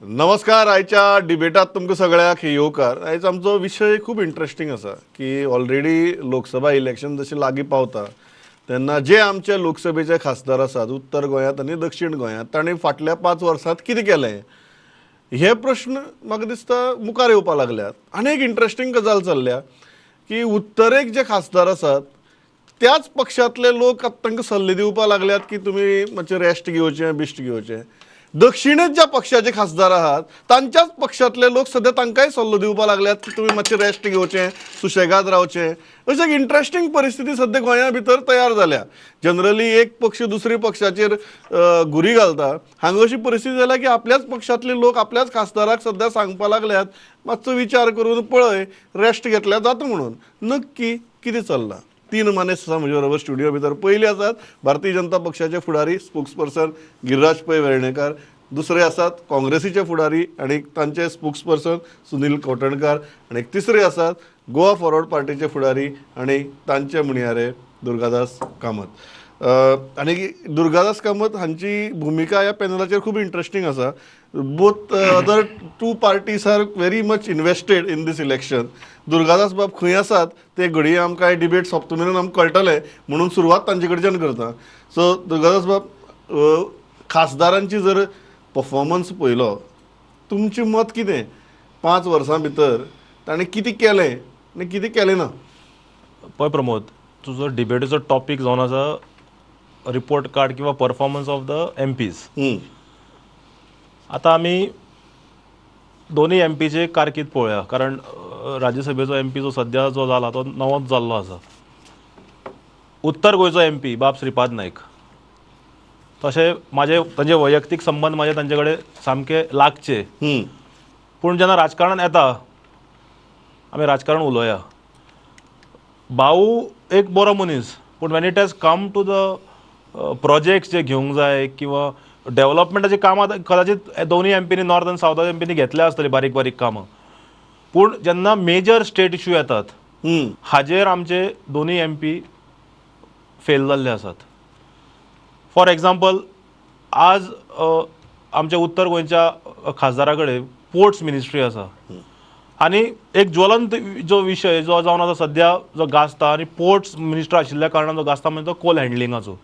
नमस्कार. आयच्या डिबेटात तुमकां सगळ्याक येवकार. आयज आमचो विशय खूब इंट्रस्टींग आसा की ऑलरेडी लोकसभा इलेक्शन जशें लागीं पावता तेन्ना जे आमचे लोकसभेचे खासदार आसात उत्तर गोंयांत आनी दक्षीण गोंयांत, तांणी फाटल्या 5 वर्सांत कितें केलें हे प्रश्न म्हाका दिसता मुखार येवपाक लागल्यात. आनी एक इंट्रस्टींग गजाल चल्ल्या की उत्तरेक जे खासदार आसात त्याच पक्षांतले लोक आतां तांकां सल्ले दिवपाक लागल्यात की तुमी मातशें रेस्ट घेवचें, बिश्ट घेवचें. दक्षिणेत ज्या पक्षाचे खासदार आहात तांच्याच पक्षांतले लोक सद्या तांकांय सल्लो दिवपाक लागल्यात की तुमी मातशें रेस्ट घेवचें, सुशेगाद रावचें. अशी एक इंट्रस्टींग परिस्थिती सद्या गोंया भितर तयार जाल्या. जनरली एक पक्ष दुसरे पक्षाचेर घुरी घालता. हांगा अशी परिस्थिती जाल्या की आपल्याच पक्षांतले लोक आपल्याच खासदाराक सद्या सांगपाक लागल्यात मातसो विचार करून पळय, रेस्ट घेतल्यार जाता म्हणून. नक्की कितें चल्लां? 3 मानेस्त आसा म्हजे बरोबर स्टुडियो भितर. पयले आसात भारतीय जनता पक्षाचे फुडारी स्पोक्स पर्सन गिरिराज पै वेर्णेकार, दुसरे आसात काँग्रेसीचे फुडारी आनी तांचे स्पोक्स पर्सन सुनील कवठणकार, आनी तिसरे आसात गोवा फॉरवर्ड पार्टीचे फुडारी आनी तांचे म्हणयारे दुर्गादास कामत. आनी दुर्गादास कामत हांची भुमिका ह्या पॅनलाचेर खूब इंट्रस्टींग आसा. Both other two parties are very much invested in this election. Durgadas बाब खंय आसात ते घडये आमकां डिबेट सोंपता मेरेन आमकां कळटलें, म्हणून सुरवात तांचे कडच्यान करता. सो दुर्गादास बाब, खासदारांची जर पफॉर्मन्स पळयलो, तुमचें मत कितें? 5 वर्सां भितर ताणें कितें केलें आनी कितें केलें ना? पळय प्रमोद, तुजो डिबेटीचो टॉपीक जावन आसा रिपोर्ट कार्ड किंवा performance of the MPs. आतां आमी दोनूय एमपीचे कारकीर्द पळोवया, कारण राज्यसभेचो एमपी जो सद्या जो जाला तो नवोच जाल्लो आसा. उत्तर गोंयचो एमपी बाब श्रीपाद नायक, तशें म्हाजे तांचे वैयक्तीक संबंद म्हाजे तांचे कडेन सामके लागचे, पूण जेन्ना राजकारणान येता आमी राजकारण उलोवया. भाऊ एक बरो मनीस, पूण when it has come to the projects जे घेवंक जाय किंवा डेवलपमेंटाची कामां कदाचित दोनूय एमपीनी, नॉर्थ आनी सावथ एमपीनी घेतल्या आसतली बारीक बारीक कामां, पूण जेन्ना मेजर स्टेट इशू येतात हाजेर आमचे दोनूय एमपी फेल जाल्ले आसात. फॉर एग्जाम्पल, आज आमच्या उत्तर गोंयच्या खासदारा कडेन पोर्ट्स मिनिस्ट्री आसा आनी एक ज्वलंत जो विशय जो जावन आसा सद्या जो गाजता आनी पोर्ट्स मिनिस्टर आशिल्ल्या कारणान जो गाजता म्हणजे तो कोल हँडलिंगाचो.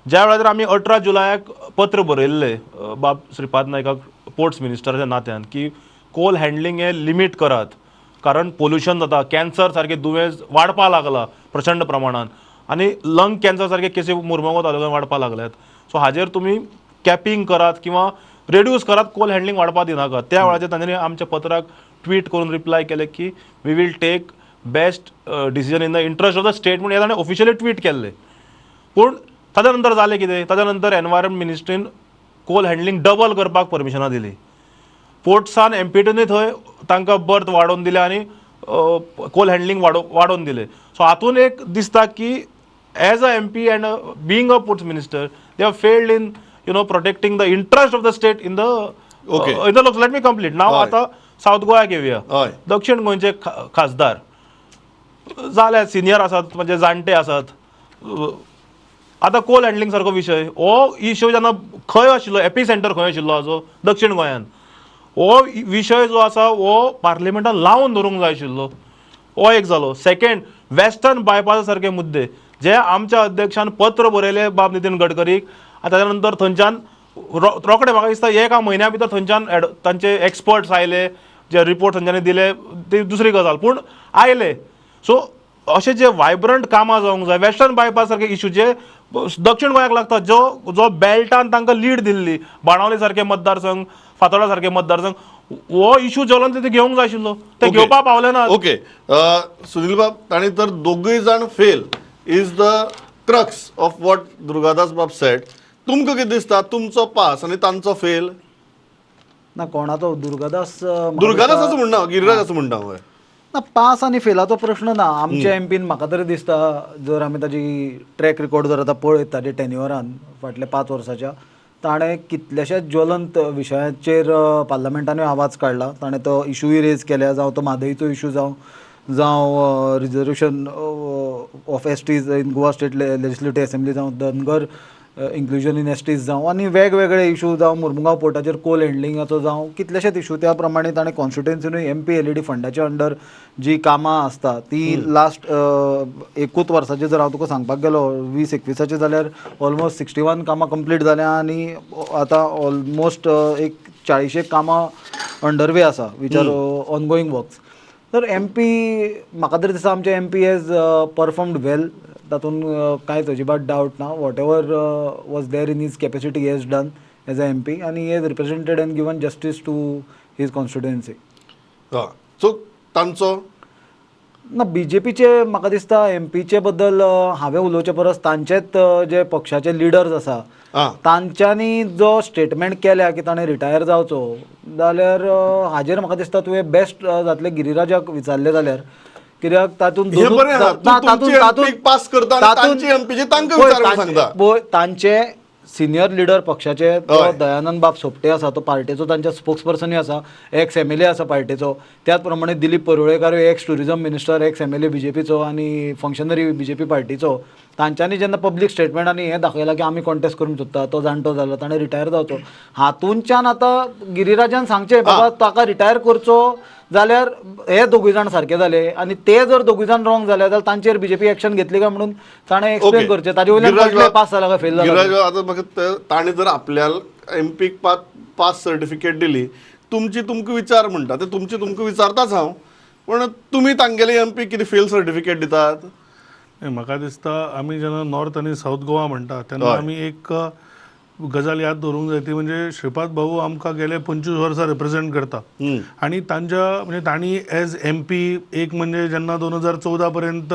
ज्या वेळार आमी 18 जुलयाक पत्र बरयल्लें बाब श्रीपाद नायकाक पोर्ट्स मिनिस्टराच्या नात्यान की कोल हँडलिंग हें लिमीट करात, कारण पोल्युशन जाता, कॅन्सर सारकें दुयेंस वाडपाक लागला प्रचंड प्रमाणान आनी लंग कॅन्सर सारके केसी मुरमुगांव तालुक्यान वाडपाक लागल्यात. सो हाजेर तुमी कॅपिंग करात किंवा रेड्यूस करात, कोल हँडलिंग वाडपाक दिनाकात. त्या वेळाचेर तांच्यांनी आमच्या पत्राक ट्वीट करून रिप्लाय केलें की we will take best decision in the interest of the state म्हणून हे ताणें ऑफिशियली ट्वीट केल्लें. पूण ताच्या नंतर जालें कितें? ताच्या नंतर एनवायरमेंट मिनिस्ट्रीन कोल हँडलिंग डबल करपाक परमिशनां दिली. पोर्ट्सान एमपीटीनूय थंय तांकां बर्थ वाडोवन दिले आनी कोल हँडलिंग वाडोवन दिलें. सो हातून एक दिसता की as a MP and being a ports minister, they have failed in protecting the interest of the state in the in the Lok. Let me complete now. आतां सावथ गोवा घेवया. दक्षिण गोंयचे खासदार जाल्या, सिनियर आसात, म्हणजे जाणटे आसात. आतां कोल हँडलिंग सारको विशय, हो इशू जेन्ना खंय आशिल्लो, एपी सेंटर खंय आशिल्लो हाजो? दक्षिण गोंयान. हो विशय जो आसा हो पार्लिमेंटान लावन धरूंक जाय आशिल्लो. हो एक जालो. सेकंड, वेस्टर्न बायपासा सारके मुद्दे जे आमच्या अध्यक्षान पत्र बरयलें बाब नितीन गडकरीक आनी ताच्या नंतर थंयच्यान रोखडे म्हाका दिसता एका म्हयन्या भितर थंयच्यान तांचे एक्सपर्ट्स आयले, जे रिपोर्ट थंयच्यांनी दिले ती दुसरी गजाल, पूण आयले. सो अशे जे वायब्रंट कामां जावंक जाय, वेस्टर्न बायपास सारके इशू जे दक्षिण गोंयाक लागता, जो जो बेल्टान तांकां लीड दिल्ली, बाणावली सारके मतदारसंघ, फातोर्डा सारके मतदारसंघ, हो इशू ज्वलंत ते घेवंक जाय आशिल्लो, ते घेवपाक पावले ना. ओके, सुनील बाब, ताणी तर दोगूय जाण fail is the crux of what Durgadas बाब सेड. तुमकां कितें दिसता, तुमचो पास आनी तांचो फेल? ना, कोणाचो? दुर्गादास म्हाका दुर्गादास दिसता- असं म्हणना, गिरिराज असं म्हणटा हय. ना, पास आनी फेलाचो प्रश्न ना. आमच्या एमपीन म्हाका तरी दिसता, जर आमी ताजी ट्रॅक रिकॉर्ड जर आतां पळयत ताजे टेन्युअरान फाटल्या 5 वर्साच्या, ताणें कितल्याश्याच ज्वलंत विशयांचेर पार्लमेंटानूय आवाज काडला. ताणें तो इशूय रेज केल्या, जावं तो म्हादईचो इशू जावं, जावं reservation of STs in Goa State Legislative Assembly जावं, धनगर इन्क्लुजन इन एस टीज जावं आनी वेगवेगळे इशू जावं, मुरमुगांव पोर्टाचेर कोल हँडलिंगाचो जावं, कितलेशेच इशू. त्या प्रमाणे ताणें कॉन्स्टिट्युएन्सीनूय एमपीएलएडी फंडाच्या अंडर जी कामां आसता ती लास्ट एकूच वर्साचे जर हांव तुका सांगपाक गेलो 20-21आचे जाल्यार ऑलमोस्ट 61 कामां कंप्लीट जाल्या आनी आतां ऑलमोस्ट एक चाळीशेक कामां अंडरवे आसा, which are ongoing works. तर एमपी म्हाका तरी दिसता आमचे एमपी हेज परफॉर्म्ड वेल. तातूंत कांयच अजिबात डावट ना. Whatever was there in his capacity has done as a MP आनी he has represented and given justice to his constituency. हय, सो तांचो ना, बीजेपीचे म्हाका दिसता एमपीचे बद्दल हांवें उलोवचे परस तांचेच जे पक्षाचे लिडर्स आसा तांच्यांनी जो स्टेटमेंट केल्या की ताणें रिटायर जावचो जाल्यार हाजेर म्हाका दिसता तुवें बेस्ट जातलें गिरिराजाक विचारलें जाल्यार, कित्याक तातूंत हे बरें आहा, तूं तुमची MP क पास करता आनी तांची MP ची तांकां पळय, विचार म्हणून सांगता. पळय, तांचे सिनियर लिडर पक्षाचे तो दयानंद बाब सोपटे आसा, तो पार्टेचो तांच्या स्पोक्स पर्सनूय आसा, एक्स एमएलए आसा पार्टेचो. त्याच प्रमाणे Dilip Parulekar ex tourism minister, ex MLA बीजेपीचो आनी फंक्शनरी बीजेपी पार्टीचो. तांच्यांनी जेन्ना पब्लीक स्टेटमेंट आनी हें दाखयलां की आमी कॉन्टेस्ट करूंक सोदता, तो जाणटो जालो, ताणें रिटायर जावचो, हातूंतल्यान आतां गिरिराजान सांगचें बाबा ताका रिटायर करचो जाल्यार हे दोगूय जाण सारके जाले आनी ते जर दोगूय जाण रॉंग जाले जाल्यार तांचेर बीजेपी एक्शन घेतली काय म्हणून ताणें एक्सप्लेन करचें. ताजे वयल्यान कळटलें पास जाला काय फेल जाला. गिरिराज बाब, आतां म्हाका ताणें जर आपल्याक एमपीक पास सर्टिफिकेट दिली, तुमची तुमकां विचार म्हणटा ते तुमची तुमकां विचारताच हांव, पूण तुमी तांगेले एमपी कितें फेल सर्टिफिकेट दितात? नाही, म्हाका दिसता आमी जेन्ना नॉर्थ आनी सावथ गोवा म्हणटा तेन्ना आमी एक गजाल याद दवरूंक जाय, ती म्हणजे श्रीपाद भाऊ आमकां गेले 25 वर्सां रिप्रेझेंट करता आनी तांच्या म्हणजे तांणी एज एमपी एक म्हणजे जेन्ना 2014 पर्यंत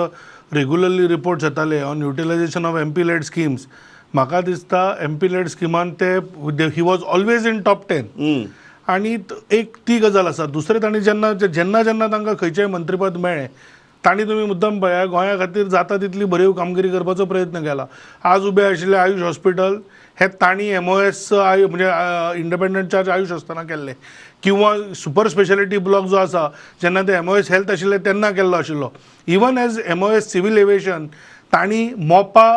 रेगुलरली रिपोर्ट्स येताले on utilisation of MP led schemes, म्हाका दिसता एमपी लेड स्किमान ते he was always in top 10. आनी एक ती गजाल आसा. दुसरें तांणी जेन्ना जेन्ना जेन्ना तांकां खंयचेंय मंत्रीपद मेळ्ळें तांणी तुमी मुद्दम पळया गोंया खातीर जाता तितली भरीव कामगिरी करपाचो प्रयत्न केला. आज उबें आशिल्लें आयुश हॉस्पिटल हें तांणी एमओएस म्हणजे इंडिपेंडंट चार्ज आयुश आसतना केल्लें, किंवा सुपर स्पेशालिटी ब्लॉक जो आसा जेन्ना ते एमओएस हेल्थ आशिल्ले तेन्ना केल्लो आशिल्लो. Even as MOS civil aviation तांणी मोपा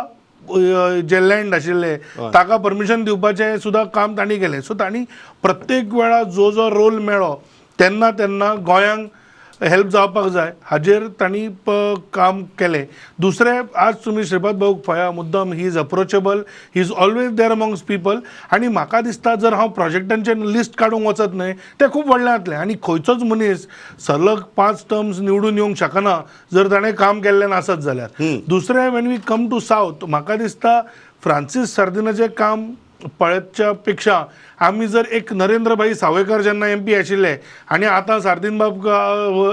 जे लँड आशिल्ले ताका परमिशन दिवपाचें सुद्दां काम तांणी केलें. सो तांणी प्रत्येक वेळा जो जो रोल मेळ्ळो तेन्ना तेन्ना गोंयांक हेल्प जावपाक जाय हाजेर तांणी काम केलें. दुसरें आज तुमी श्रीपाद भाऊक पळया मुद्दम he is approachable, he is always there amongst people. आनी म्हाका दिसता जर हांव प्रोजेक्टांचें लिस्ट काडूंक वचत न्हय तें खूब व्हडलें जातलें आनी खंयचोच मनीस सलग 5 टर्म्स निवडून येवंक शकना जर ताणें काम केल्लें नासत जाल्यार. दुसरें when we come to south म्हाका दिसता फ्रांसीस सार्दिनाचें काम पळयच्या पेक्षा आमी जर एक नरेंद्रभाई सावयकार जेन्ना एमपी आशिल्ले आनी आतां सार्दीन बाब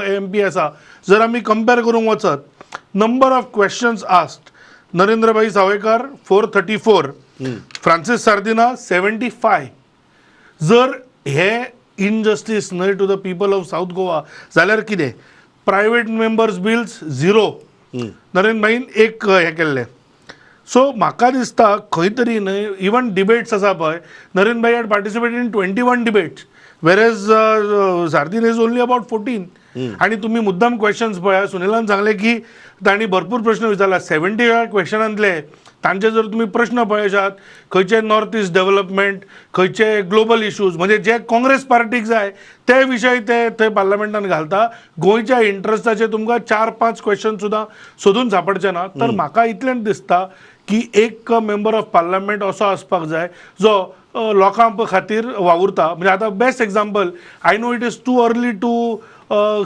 एमपी आसा, जर आमी कंपेर करूंक वचत number of questions asked Narendrabhai Sawaikar 434, Francis Sardinha 75. जर हे इनजस्टीस न्हय to the people of South Goa जाल्यार कितें? प्रायवेट मेंबर्स बिल्स 0, नरेंद्रभाईन एक हें केल्लें. सो म्हाका दिसता खंय तरी न्हय इवन डिबेट्स आसा पळय Narendrabhai had participated in 21 debates whereas Sardinha is only about 14. आनी तुमी मुद्दाम क्वेश्चन्स पळया, सुनिलान सांगलें की तांणी भरपूर प्रश्न विचारला 70 क्वेश्चनांतले तांचे जर तुमी प्रश्न पळयशात खंयचे नॉर्थ इस्ट डेव्हलपमेंट, खंयचे ग्लोबल इश्यूज, म्हणजे जे काँग्रेस पार्टीक जाय ते विशय ते थंय पार्लमेंटान घालता. गोंयच्या इंट्रस्टाचे तुमकां 4-5 क्वेश्चन सुद्दां सोदून सापडचे ना. तर म्हाका इतलेंच दिसता की एक मेंबर ऑफ पार्लमेंट असो आसपाक जाय जो लोकां खातीर वावुरता. म्हणजे आतां best example, I know it is too early to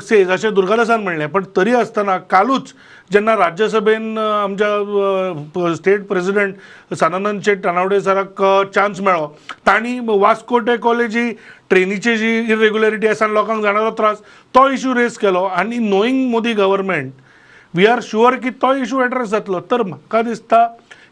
say अशें दुर्गादासान म्हणलें, पण तरी आसतना कालूच जेन्ना राज्यसभेन आमच्या स्टेट प्रेसिडेंट सदानंद शेट तानावडे सराक चान्स मेळ्ळो, तांणी वास्को ते कॉलेजी ट्रेनीची जी इरेग्युलरिटी आसा आनी लोकांक जाणारो त्रास तो इशू रेज केलो आनी knowing Modi government we are sure की तो इशू एड्रेस जातलो. तर म्हाका दिसता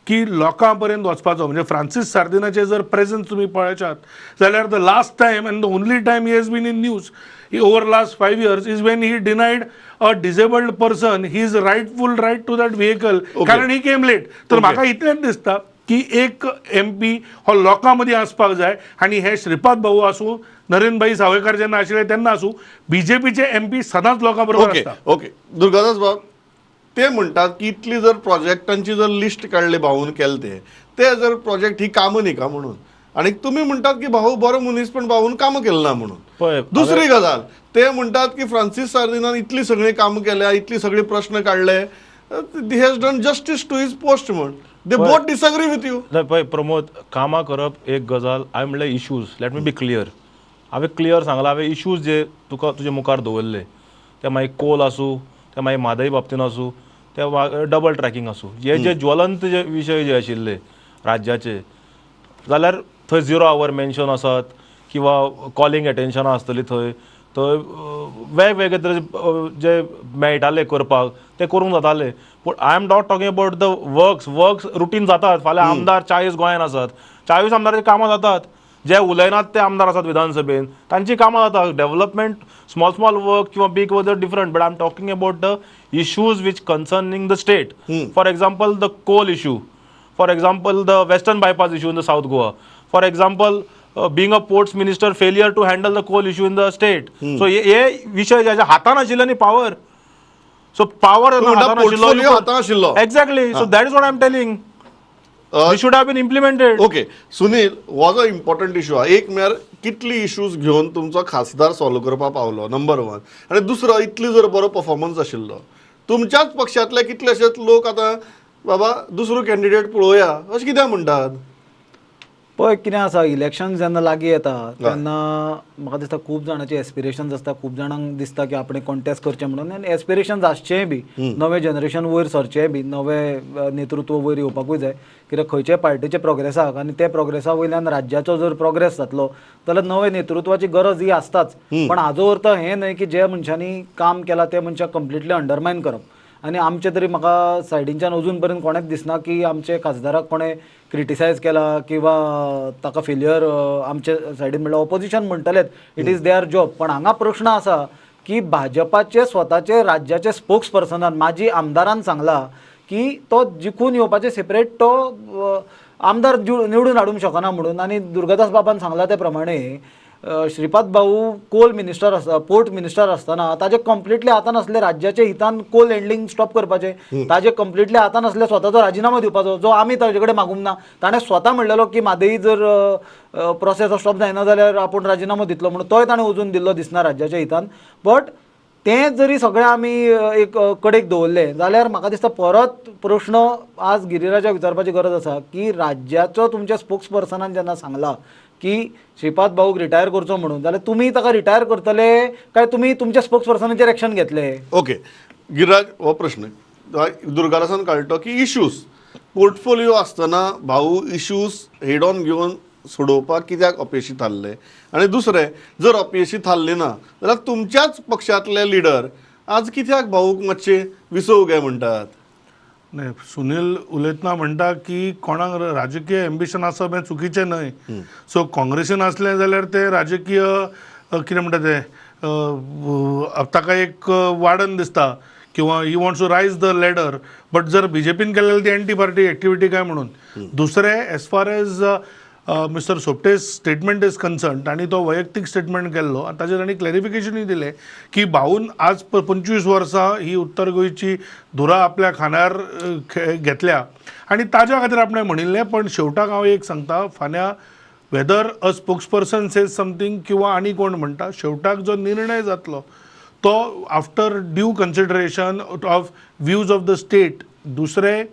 की लोकां पर्यंत वचपाचो म्हणजे फ्रांसीस सार्दिनाचे जर प्रेझन्स तुमी पळयशात जाल्यार the last time and the only time he has been in news over last 5 years is when he denied a disabled person his rightful right to that vehicle कारण he came late. तर म्हाका इतलेंच दिसता की एक MP हो लोकां मदीं आसपाक जाय आनी हे श्रीपाद भाऊ आसूं, नरेंद्रभाई सावयकार जेन्ना आशिल्ले तेन्ना आसूं, बीजेपीचे एमपी सदांच लोकां बरोबर आसता. ओके, दुर्गादास बाब, ते म्हणटात की इतली जर प्रोजेक्टांची जर लिस्ट काडली भाऊन केले ते ते जर प्रोजेक्ट ही कामां न्ही का म्हणून, आनी तुमी म्हणटात की भाऊ बरो मनीस पण भाऊन कामां केलें ना म्हणून. पळय, दुसरी गजाल ते म्हणटात की फ्रांसीस सार्दिनान इतली सगळीं कामां केल्या, इतली सगळी प्रश्न काडले, he has done justice to his post म्हण. They both disagree with you. नाही पळय प्रमोद, कामां करप एक गजाल. हांवें म्हणलें issues, let me be clear. हांवें क्लियर सांगलां, हांवें इश्यूज जे तुका तुजे मुखार दवरले ते मागीर कोल आसूं, ते मागीर म्हादय बाबतीन आसूं, ते डबल ट्रॅकिंग आसूं, हे जे ज्वलंत जे विशय जे आशिल्ले राज्याचे, जाल्यार थंय झिरो our mention आसात किंवा कॉलिंग एटेन्शनां आसतली थंय, थंय वेगवेगळे तरेचे जे मेळटाले करपाक ते करूंक जाताले. पूण I am not talking about the works. Works routine जातात. फाल्यां आमदार 40 गोंयान आसात, 40 आमदाराची कामां जातात. जे उलयनात ते आमदार आसात विधानसभेन, तांची कामां जातात. डेव्हलपमेंट स्मॉल स्मॉल वर्क किंवा big work are different, but I am talking about the issues which concerning the state. For example, the coal issue, for example, the western bypass issue in the South Goa, for example, being a ports minister, failure to handle the coal issue in the state. So हे विशय ज्याच्या हातान आशिल्ले न्ही power, so power तूं म्हणटा portfolio हातान आशिल्लो. Exactly, so that is what I am telling, should have been implemented. Okay Sunil, हो जो इम्पॉर्टंट इशू आहा, एक म्हळ्यार कितली इश्यूज घेवन तुमचो खासदार सॉल्व करपाक पावलो, नंबर वन. आनी दुसरो, इतली जर बरो परफॉर्मन्स आशिल्लो, तुमच्याच पक्षांतले कितलेशेच लोक आतां बाबा दुसरो कॅन्डिडेट पळोवया अशें कित्याक म्हणटात? पळय कितें आसा, इलेक्शन जेन्ना लागीं येता तेन्ना म्हाका दिसता खूब जाणांचे एस्पिरेशन्स आसता, खूब जाणांक दिसता की आपणें कॉन्टेस्ट करचें म्हणून, आनी एस्पिरेशन्स आसचेंय बी, नवें जनरेशन वयर सरचेंय बी, नवें नेतृत्व वयर येवपाकूय जाय. कित्याक खंयच्याय पार्टीचे प्रोग्रेसाक आनी ते प्रोग्रेसा वयल्यान राज्याचो जर प्रोग्रेस जातलो जाल्यार नव्या नेतृत्वाची गरज ही आसताच. पण हाजो अर्थ हें न्हय की जे मनशांनी काम केलां ते मनशाक कंप्लिटली अंडरमायन करप. आनी आमचे तरी म्हाका सायडीनच्यान अजून पर्यंत कोणेंच दिसना की आमचे खासदाराक कोणें क्रिटिसायज केला किंवा ताका फेलियर. आमचे सायडीन म्हणल्यार opposition म्हणटलेच, it is their job. पण हांगा प्रश्न आसा की भाजपाचे स्वताचे राज्याचे स्पोक्स पर्सनान, माजी आमदारान सांगला की तो जिखून येवपाचे सेपरेट तो आमदार निवडून हाडूंक शकना म्हणून. आनी दुर्गादास बाबान सांगला ते प्रमाणे श्रीपाद भाऊ कोल मिनिस्टर आसता, पोर्ट मिनिस्टर आसतना ताजे कंप्लिटली हातान आसले राज्याच्या हितान कोल हँडलिंग स्टॉप करपाचें, ताजे कंप्लिटली हातान आसले स्वताचो राजिनामो दिवपाचो, जो आमी ताजे कडेन मागूंक ना. ताणें स्वता म्हणलेलो की म्हादई जर प्रोसेस स्टॉप जायना जाल्यार आपूण राजिनामो दितलो म्हणून, तोय ताणें अजून दिल्लो दिसना राज्याच्या हितान. बट तें जरी सगळें आमी एक कडेक दवरलें जाल्यार म्हाका दिसता परत प्रश्न आज गिरिराजाक विचारपाची गरज आसा की राज्याचो तुमच्या स्पोक्स पर्सनान जेन्ना सांगला की श्रीपाद भाऊक रिटायर करचो म्हणून, जाल्यार तुमी ताका रिटायर करतले काय तुमी तुमच्या स्पोक्स पर्सनाचेर एक्शन घेतले? ओके गिरिराज, हो प्रश्न दुर्गादासान काडलो की इश्यूज पोर्टफोलिओ आसतना भाऊ इश्यूज हेड ऑन घेवन सोडोवपाक कित्याक अपेशी थारले, आनी दुसरें जर अपेशी थारले ना जाल्यार तुमच्याच पक्षांतले लिडर आज कित्याक भाऊक मातशे विसव घे म्हणटात? नाही, सुनील उलयतना म्हणटा की कोणाक राजकीय एम्बिशन आसप हें चुकीचें न्हय. सो काँग्रेसीन आसलें जाल्यार ते राजकीय कितें म्हणटा ते ताका एक वाडन दिसता किंवा he wants to rise the ladder, but जर बीजेपीन केलें जाल्यार ती एंटी पार्टी एक्टिविटी काय म्हणून. दुसरें, as far as Mister Sopte's statement is concern, तांणी तो वैयक्तीक स्टेटमेंट केल्लो आनी ताजेर तांणी क्लॅरिफिकेशनूय दिलें की भाऊन आज 25 वर्सां ही उत्तर गोंयची धुरा आपल्या खांदार घेतल्या आनी ताज्या खातीर आपणें म्हणिल्लें. पण शेवटाक हांव एक सांगता, फाल्यां whether a spokesperson says something किंवा आनी कोण म्हणटा, शेवटाक जो निर्णय जातलो तो after due consideration of views of the state, दुसरें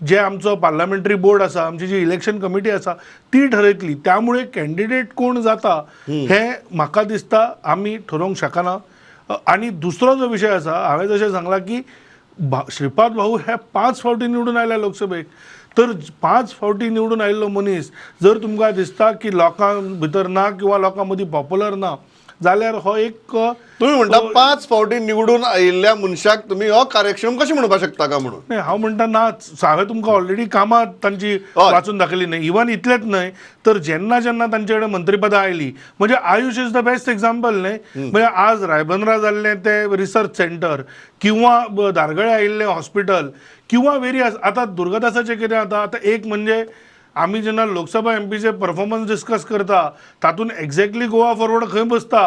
जे आमचो पार्लमेंटरी बोर्ड आसा, आमची जी इलेक्शन कमिटी आसा ती ठरयतली. त्यामुळे कॅन्डिडेट कोण जाता हें म्हाका दिसता आमी ठरोवंक शकना. आनी दुसरो जो विशय आसा, हांवें जशें सांगलां की श्रीपाद भाऊ हे 5 फावटी निवडून आयल्या लोकसभेक, तर 5 फावटी निवडून आयिल्लो मनीस जर तुमकां दिसता की लोकां भितर ना किंवा लोकां मदीं पॉप्युलर ना जाल्यार हो एक तुम्ही म्हणटा 5 फावटी निवडून आयिल्ल्या मनशाक तुमी अकार्यक्षम कशें म्हणपाक शकता का म्हणून? नाही, हांव म्हणटा नाच. हांवें तुमकां ऑलरेडी कामां तांची वाचून दाखयली न्हय. इवन इतलेंच न्हय तर जेन्ना जेन्ना तांचे कडेन मंत्रीपदां आयलीं, म्हणजे AYUSH is the best example न्हय. म्हणजे आज रायबंदरा जाल्लें तें रिसर्च सेंटर किंवा धारगळे आयिल्लें हॉस्पिटल किंवा वेरियस. आतां दुर्गादासाचें कितें जाता, आतां एक म्हणजे आमी जेन्ना लोकसभा एमपीचे परफॉर्मन्स डिस्कस करता तातूंत एक्झॅक्टली गोवा फॉरवर्ड खंय बसता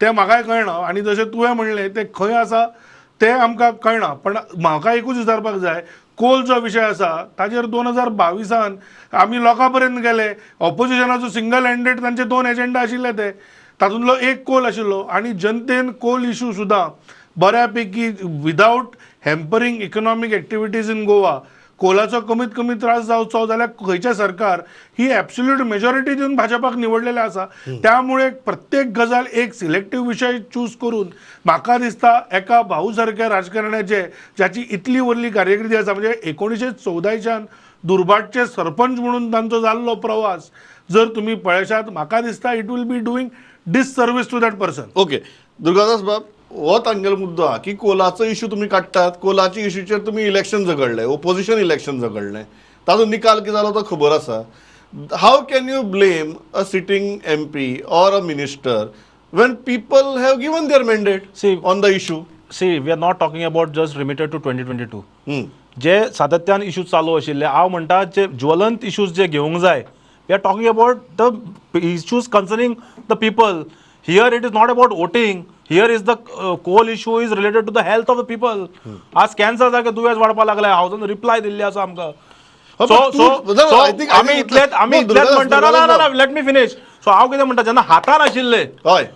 तें म्हाकाय कळना. आनी जशें तुवें म्हणलें तें खंय आसा ते आमकां कळना. पण म्हाका एकूच विचारपाक जाय, कोल जो विशय आसा ताजेर 2022 आमी लोकां पर्यंत गेले, ऑपोजिशनाचो सिंगल हँडेड तांचे 2 एजेंडा आशिल्ले, ते तातूंतलो एक कोल आशिल्लो आनी जनतेन कोल इशू सुद्दां बऱ्यापैकी without hampering economic activities in Goa कोलाचो कमीत कमी त्रास जावचो जाल्यार खंयचें सरकार ही एब्सोल्यूट मेजॉरिटी दिवन भाजपाक निवडलेलें आसा. त्यामुळे प्रत्येक गजाल एक सिलेक्टीव विशय चूज करून म्हाका दिसता एका भाऊ सारक्या राजकारण्याचे ज्याची इतली व्हडली कार्यकिर्दी आसा, म्हणजे 1914च्यान दुर्भाटचे सरपंच म्हणून तांचो जाल्लो प्रवास जर तुमी पळयशात, म्हाका दिसता it will be doing disservice to that person. Okay Durgadas बाब, हो तांगेलो मुद्दो आहा की कोलाचो इशू तुमी काडटात, कोलाच्या इशूचेर तुमी इलेक्शन झगडले, ओपोजिशन इलेक्शन झगडलें, ताजो निकाल कितें जालो तो खबर आसा. How can you blame a sitting MP or a minister when people have given their mandate See, on the issue? See, we are not talking about just limited to 2022. जे सातत्यान issues चालू आशिल्ले, हांव म्हणटा जे ज्वलंत इश्यूज जे घेवंक जाय, we are talking about the issues concerning the people. Here it is not about voting. Here is the coal issue is related to the health of the people. आज cancer सारखे दुयेंस वाडपाक लागले, हावसान रिप्लाय दिल्ली आसा आमकां. But no, I आमी think- इतलेच आमी No, इतलेच दुर्गादास, म्हणटा, ना ना ना, Durgadas. Let me finish. So हांव कितें म्हणटा, जेन्ना हातान आशिल्ले, हय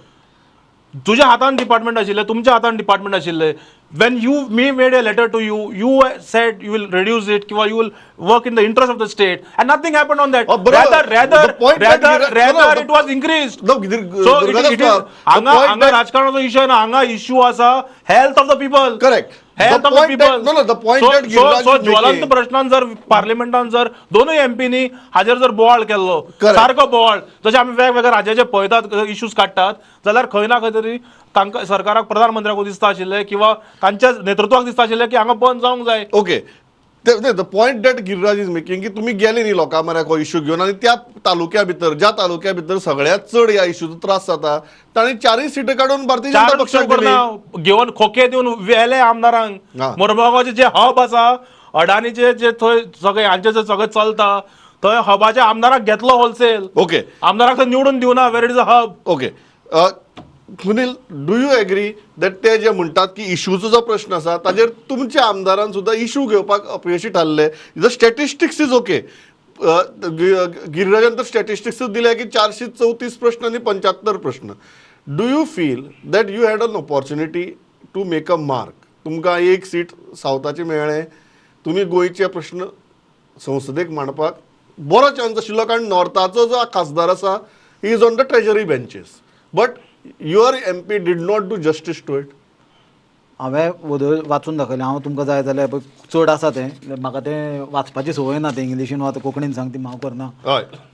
तुज्या हातान डिपार्टमेंट आशिल्लें, तुमच्या हातान डिपार्टमेंट आशिल्लें, when you me made a letter to you, you said you will reduce it किंवा you will work in the interest of the state, and nothing happen on that. Oh, बरोबर. Rather rather The point that rather no, rather it was increase. No, so Durgadas it is बाब, the हांगा point हांगा राजकारणाचो issue ना, हांगा issue आसा health of the people. Correct. Health The of the point people. No, the point that Giriraj so is ज्वलंत making- प्रश्नान जर पार्लिमेंटान जर दोनूय एमपीनी हाजेर जर बोवाळ केल्लो, Correct. सारको बोवाळ, जशें आमी वेगवेगळ्या राज्याचे पळयतात, इश्यूज काडटात, जाल्यार खंय ना खंय तरी तांकां सरकाराक, प्रधानमंत्र्याक दिसता आशिल्लें किंवा तांच्या नेतृत्वाक दिसता आशिल्लें की हांगा बंद जावंक जाय. Okay, the point that Giriraj is making की तुमी गेले न्ही लोकां म्हऱ्याक हो इशू घेवन आनी त्या तालुक्या भितर, ज्या तालुक्या भितर सगळ्यांत चड ह्या इशूचो त्रास जाता, तांणी चारय सिटां काडून भारतीय जनता चार पक्षाक दिली. करना घेवन खोके दिवन व्हेले आमदारांक. मुरगांवाचे जे हब आसा, अडानीचे जे थंय सगळे हांचे जे सगळें चलता, थंय हबाच्या आमदाराक घेतलो होलसेल. आमदाराक थंय निवडून दिवना, where it is a hub. Okay Sunil, do you agree that ते जे म्हणटात की इशूचो जो प्रश्न आसा ताजेर तुमच्या आमदारान सुद्दां इशू घेवपाक अपयशी थारले? The statistics is okay. गिरिराजान तर स्टॅटिस्टिक्स दिले की 434 प्रश्न आनी 75 प्रश्न. Do you feel that you had an opportunity to make a mark? तुमकां एक सीट सावथाची मेळ्ळें, तुमी गोंयचे प्रश्न संसदेक मांडपाक बरो चान्स आशिल्लो, कारण नॉर्थाचो जो खासदार आसा, he is on the treasury benches, but your MP did not do justice to it. हांवें वदळ वाचून दाखयलें. हांव तुमकां जाय जाल्यार पळय चड आसा तें, म्हाका तें वाचपाची संवय ना, तें इंग्लिशीन वा कोंकणीन सांग ती हांव करना.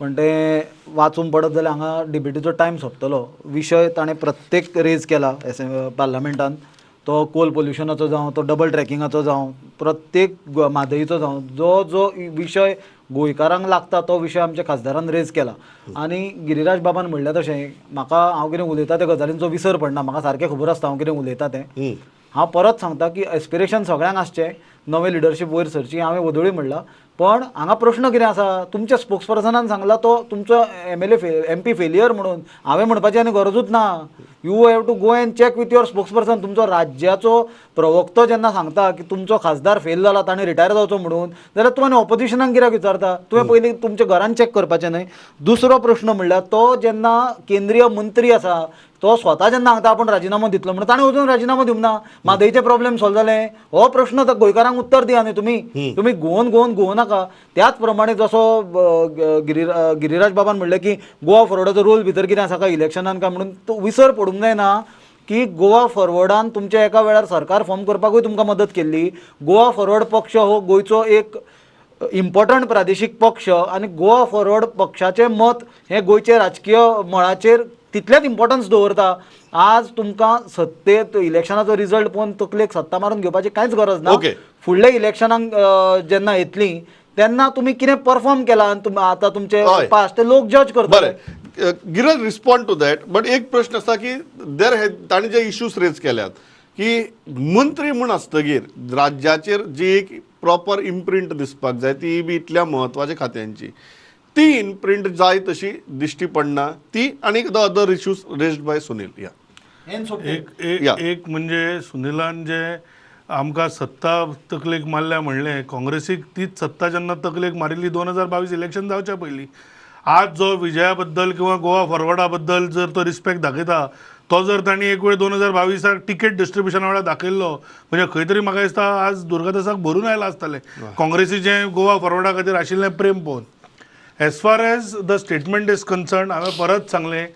पण तें वाचूंक पडत जाल्यार हांगा डिबेटीचो टायम सोंपतलो. विशय ताणें प्रत्येक रेज केला एस पार्लमेंटान, तो कोल पोल्युशनाचो जावं, तो डबल ट्रॅकिंगाचो जावं, प्रत्येक म्हादईचो जावं, जो जो विशय गोंयकारांक लागता तो विशय आमच्या खासदारान रेज केला. आनी गिरिराज बाबान म्हणलें तशें, म्हाका हांव कितें उलयता त्या गजालींचो विसर पडना, म्हाका सारकें खबर आसता हांव कितें उलयता तें. हांव परत सांगता की एस्पिरेशन सगळ्यांक आसचें, नवें लिडरशीप वयर सरची, हांवें वदळूय म्हणलां. पण हांगा प्रश्न कितें आसा, तुमच्या स्पोक्स पर्सनान सांगला तो तुमचो एमएलए एमपी फेलियर म्हणून, हांवें म्हणपाची आनी गरजूच ना. You have to go and check with your spokesperson. तुमचो राज्याचो प्रवक्तो जेन्ना सांगता की तुमचो खासदार फेल जाला, ताणें रिटायर जावचो म्हणून, जाल्यार तूं आनी ऑपोजिशनाक कित्याक विचारता? तुवें पयलीं तुमच्या घरान चॅक करपाचें न्हय? दुसरो प्रश्न म्हणल्यार, तो जेन्ना केंद्रीय मंत्री आसा, तो स्वता जेन्ना सांगता आपूण राजिनामो दितलो म्हणून, ताणें अजून राजिनामो दिवंक ना. म्हादईचे प्रॉब्लेम सॉल्व जाले? हो प्रश्न तर गोंयकारांक उत्तर दिया न्ही तुमी. तुमी घुंवोन घुंवोन घुंवो नाका. त्याच प्रमाणे जसो गिरिराज बाबान म्हणलें की गोवा फॉरवर्डाचो रोल भितर कितें आसा काय इलेक्शनान काय म्हणून, तो विसर पडूंक जायना की गोवा फॉरवर्डान तुमच्या एका वेळार सरकार फॉर्म करपाकूय तुमकां मदत केल्ली. गोवा फॉरवर्ड पक्ष हो गोंयचो एक इम्पॉर्टंट प्रादेशीक पक्ष आनी गोवा फॉरवर्ड पक्षाचें मत हें गोंयचे राजकीय मळाचेर तितलेंच इम्पॉर्टन्स दवरता. आज तुमकां सत्तेत इलेक्शनाचो रिजल्ट पळोवन तकलेक सत्ता मारून घेवपाची कांयच गरज ना. फुडल्या इलेक्शनाक जेन्ना येतलीं तेन्ना तुमी कितें परफॉर्म केला आनी आतां तुमचे पास्ट ते लोक जज करतले. बरें गिरज, respond to that, but एक प्रश्न आसा की देर ताणें जे इश्यूज रेज केल्यात की मंत्री म्हूण आसतगीर राज्याचेर जी एक प्रॉपर इम्प्रिंट दिसपाक जाय, ती बी इतल्या म्हत्वाच्या खात्यांची ती इम्प्रिंट जाय तशी दिश्टी पडना ती, आनी the other issues raised by Sunil या. एक एक या. एक म्हणजे सुनिलान जे आमकां सत्ता तकलेक मारल्या म्हणलें, काँग्रेसीक तीच सत्ता जेन्ना तकलेक मारिल्ली 2022 इलेक्शन जावच्या पयलीं, आज जो विजया बद्दल किंवा गोवा फॉरवर्डा बद्दल जर तो रिस्पेक्ट दाखयता, तो जर तांणी एक वेळ 2022 टिकेट डिस्ट्रिब्युशना वेळार दाखयल्लो म्हणजे खंय तरी म्हाका दिसता आज दुर्गादासाक भरून आयलां आसतलें काँग्रेसीचें गोवा फॉरवर्डा खातीर आशिल्लें प्रेम पळोवन. As far as the statement is concern, हांवें परत सांगलें,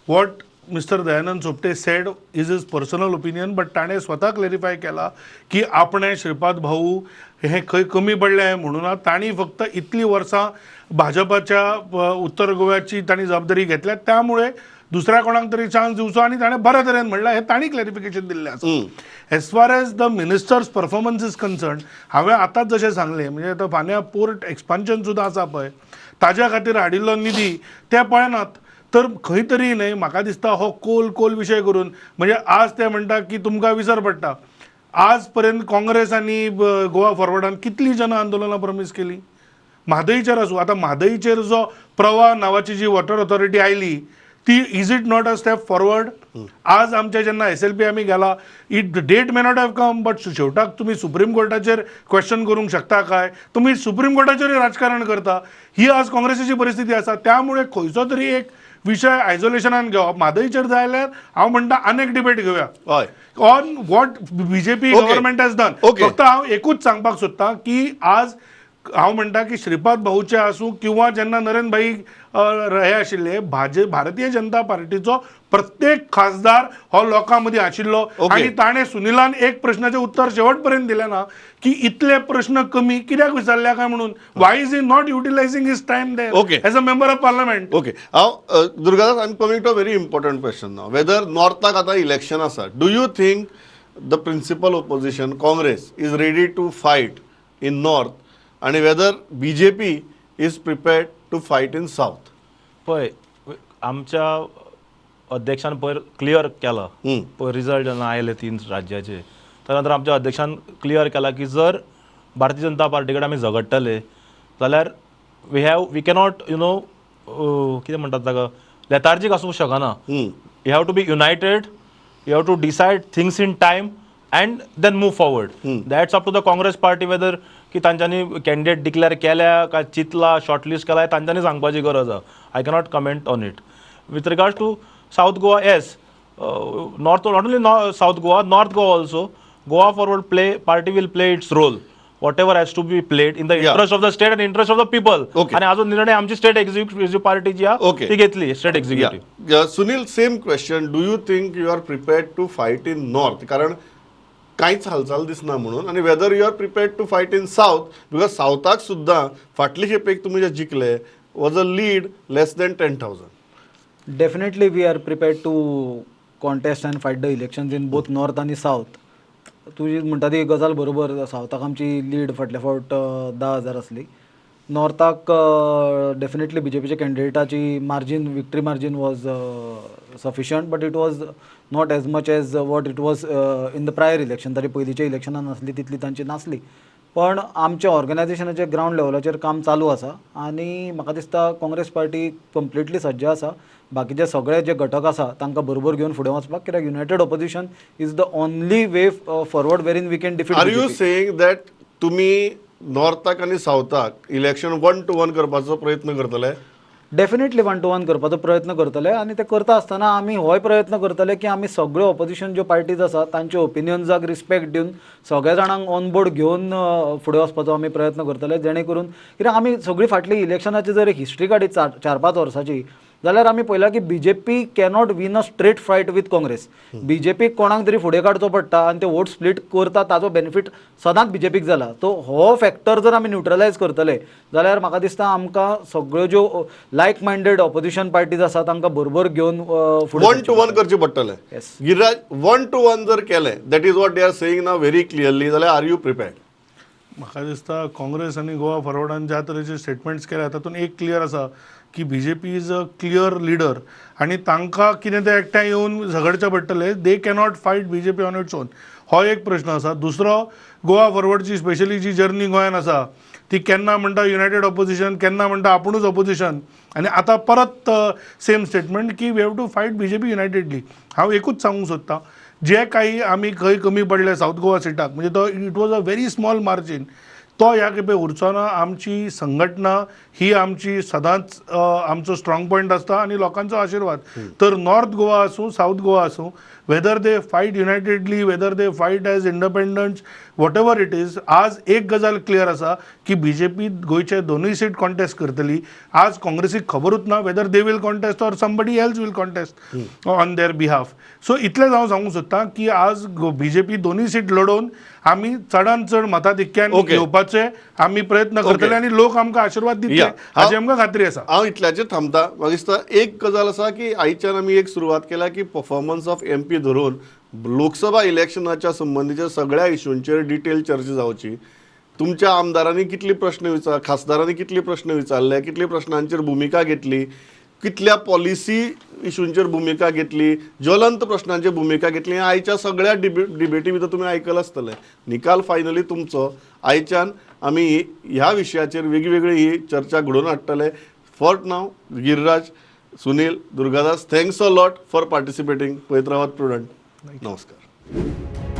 what Mister Dayanand Sopte said is his personal opinion, but ताणें स्वता क्लॅरिफाय केला की आपणें श्रीपाद भाऊ हें खंय कमी पडलें म्हणून ना, तांणी फक्त इतलीं वर्सां भाजपाच्या उत्तर गोव्याची तांणी जबाबदारी घेतल्या, त्यामुळे दुसऱ्या कोणाक तरी चान्स दिवचो आनी ताणें बऱ्या तरेन म्हणलां, हें तांणी क्लॅरिफिकेशन दिल्लें आसा. As far as the minister's performance is concern, हांवें आतांच जशें सांगलें, म्हणजे आतां फाल्यां पोर्ट एक्सपान्शन सुद्दां आसा पळय, ताज्या खातीर हाडिल्लो निधी ते पळयनात. तर खंय तरी न्हय म्हाका दिसता हो कोल कोल विशय करून म्हणजे आज ते म्हणटा की तुमकां विसर पडटा. आज पर्यंत काँग्रेस आनी गोवा फॉरवर्डान कितलीं जन आंदोलनां प्रॉमीस केली म्हादईचेर आसूं. आतां म्हादईचेर जो प्रवाह नांवाची जी वॉटर ऑथॉरिटी आयली ती is it not a step forward? आज आमचे जेन्ना एसएलपी आमी गेला, it date may not have come, but शेवटाक तुमी सुप्रीम कोर्टाचेर क्वेश्चन करूंक शकता काय? तुमी सुप्रीम कोर्टाचेरूय राजकारण करता. ही आज काँग्रेसीची परिस्थिती आसा. त्यामुळे खंयचो तरी एक विशय आयसोलेशनान घेवप. म्हादईचेर जाय जाल्यार हांव म्हणटा आनी एक डिबेट घेवया on what BJP government has done. फक्त हांव एकूच सांगपाक सोदतां की आज हांव म्हणटा की श्रीपाद भाऊचे आसूं किंवा जेन्ना नरेंद्र भाई हे आशिल्ले, भारतीय जनता पार्टीचो प्रत्येक खासदार हो लोकां मदीं आशिल्लो आनी ताणें सुनिलान एक प्रश्नाचें उत्तर शेवट पर्यंत दिलें ना की इतले प्रश्न कमी कित्याक विचारल्या काय म्हणून. Why is he not utilizing his time there as a member of parliament? Okay, हांव Durgadas, I am coming to a very important question now. Whether नॉर्थाक आतां इलेक्शन आसा, do you think the principal opposition Congress is ready to fight in north आनी whether BJP is prepared to fight in south? पळय, आमच्या अध्यक्षान पयर clear केला. पयर result जेन्ना आयले तीन राज्याचे, त्या नंतर आमच्या अध्यक्षान क्लियर केला की जर भारतीय जनता पार्टी कडेन आमी झगडटले जाल्यार we cannot you know कितें म्हणटात ताका, लेतार्जीक आसूंक शकना. You have to be united, you have to decide things in time and then move forward. That's up to the Congress party whether की तांच्यांनी कॅन्डिडेट डिक्लेअर केल्या काय चिंतला, शॉर्टलिस्ट केला, तांच्यांनी सांगपाची गरज आहा. I cannot comment on it. With regard to South Goa, yes, north, not only South Goa, North Goa also, Goa Forward play party will play its role, whatever has to be played in the interest of the state and interest of the people. आणि अजून निर्णय आमची state executive party जी आहा ती घेतली, state executive. Sunil, same question. Do you think you are prepared to fight in north, कारण कांयच हालचाल दिसना म्हणून, आनी whether you are prepared to fight in south, because सावथाक सुद्दां फाटले खेपेक तुमी जे जिखले was a lead less than 10,000? Definitely we are prepared to contest and fight the elections in both north आनी सावथ. तुजी म्हणटा ती गजाल बरोबर. सावथाक आमची लीड फाटल्या फावट 10,000 आसली. नॉर्थाक definitely बीजेपीच्या कॅन्डिडेटाची margin, victory margin was sufficient, but it was not as much as what it was in the prior election. ताजे पयलींच्या इलेक्शनान आसली तितली तांची नासली. पण आमच्या ऑर्गनायझेशनाचें ग्रावंड लेवलाचेर काम चालू आसा आनी म्हाका दिसता काँग्रेस पार्टी कंप्लिटली सज्ज आसा बाकीचे सगळे जे घटक आसा तांकां बरोबर घेवन फुडें वचपाक, कित्याक united opposition is the only way forward wherein we can defeat Are you saying that तुमी नॉर्थाक आनी सावथाक इलेक्शन वन टू वन करपाचो प्रयत्न करतले? डेफिनेटली वन टू वन करपाचो प्रयत्न करतले आनी ते करता आसतना आमी होय प्रयत्न करतले की आमी सगळ्यो ऑपोजिशन ज्यो पार्टीज आसा तांचे ओपिनियन्साक रिस्पेक्ट दिवन सगळ्या जाणांक ऑन बोर्ड घेवन फुडें वचपाचो आमी प्रयत्न करतले, जेणे करून, कित्याक आमी सगळी फाटली इलेक्शनाची जर एक हिस्ट्री काडीत 4-5 वर्साची जाल्यार आमी पळयलां की BJP cannot win a straight fight with Congress. बीजेपीक कोणाक तरी फुडें काडचो पडटा आनी ते वोट स्प्लीट करता. ताजो बेनिफीट सदांच बीजेपीक जाला. सो हो फॅक्टर जर आमी न्युट्रलायज करतले जाल्यार म्हाका दिसता आमकां सगळ्यो ज्यो लायक मायंडेड ऑपोजिशन पार्टीज आसा तांकां बरोबर घेवन फुडें वन टू वन करचें पडटलें. Yes. Giriraj, one two one जर केलें, that is what they are saying now very clearly, जाल्यार are you prepared? म्हाका दिसता काँग्रेस आनी गोवा फॉरवर्डान ज्या तरेचे स्टेटमेंट्स केल्या तातूंत एक क्लियर आसा की BJP is a clear leader आनी तांकां कितें तें एकठांय येवन झगडचें पडटलें. They cannot fight BJP on its own. हो एक प्रश्न आसा. दुसरो, गोवा फॉरवर्डची स्पेशली जी जर्नी गोंयान आसा ती केन्ना म्हणटा युनायटेड ऑपोजिशन, केन्ना म्हणटा आपुणूच ऑपोजिशन, आनी आतां परत सेम स्टेटमेंट की we have to fight BJP unitedly. हांव एकूच सांगूंक सोदतां, जे काही आमी खंय कमी पडले सावथ गोवा सिटाक, म्हणजे तो it was a very small margin, तो ह्या खेपे उरचो ना. आमची संघटना ही आमची सदांच आमचो स्ट्रॉंग पॉयंट आसता आनी लोकांचो आशिर्वाद. तर नॉर्थ गोवा आसूं, सावथ गोवा आसूं, whether they fight unitedly, whether they fight as independents, whatever it is, आज एक गजाल क्लियर आसा की बीजेपी गोंयचे दोनूय सीट कॉन्टेस्ट करतली. आज काँग्रेसीक खबरूच ना whether they will contest or somebody else will contest on their behalf. So इतलेंच हांव सांगूंक सोदतां की आज बीजेपी दोनूय सीट लडोवन आमी चडान चड मताधिक्यान घेवपाचे आमी प्रयत्न करतले आनी लोक आमकां आशिर्वाद दितले हाची आमकां खात्री आसा. हांव इतल्याचेर थांबता. म्हाका दिसता एक गजाल आसा की आयच्यान आमी एक सुरवात केल्या की परफॉर्मन्स ऑफ एमपी धरून लोकसभा इलेक्शनाच्या संबंदीच्या सगळ्या इशूंचेर डिटेल चर्चा जावची. तुमच्या आमदारांनी कितली प्रश्न विचार, खासदारांनी कितले प्रश्न विचारले, कितले प्रश्नांचेर भुमिका घेतली, कितल्या पॉलिसी इशूंचेर भुमिका घेतली, ज्वलंत प्रश्नांचेर भुमिका घेतली, हें आयच्या सगळ्या डिबेटी भितर तुमी आयकलां आसतलें. निकाल फायनली तुमचो. आयच्यान आमी ह्या विशयाचेर वेगवेगळी ही चर्चा घडोवन हाडटले. For now, Giriraj, Sunil, Durgadas, thanks a lot for participating. पळयत रावात प्रुडंट. नमस्कार.